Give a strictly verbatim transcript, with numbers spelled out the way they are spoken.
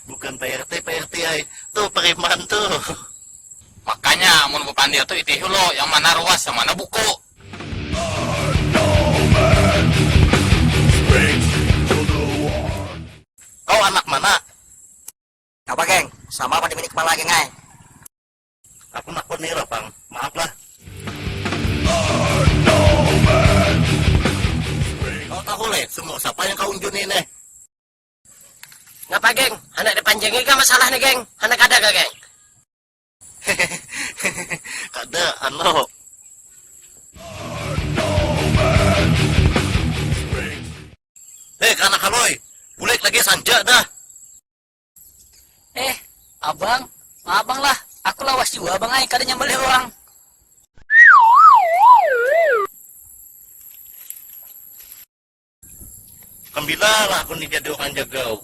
Bukan Pak R T, Pak R T ai. Tuh, preman tuh. Makanya, mun bapandir tuh itihi lo, yang mana ruas, yang mana buku. Kau anak mana? Apa, geng? Sama apa di mini kepala, geng, ai? Aku nak nira, Bang. Maaf lah. Kau tahu, Le, sumur siapa yang kau unjuni, nih? Ngapa, geng? Anak dipanjangi kah masalah nih, geng? Anak ada kah, geng? Kada, anu. Eh, kanak haloi, bulik lagi sanja dah. Eh, abang, abang lah, aku lawas jua bang ai kada nyambalih urang. Kambila lah aku ni jadi urang jagau.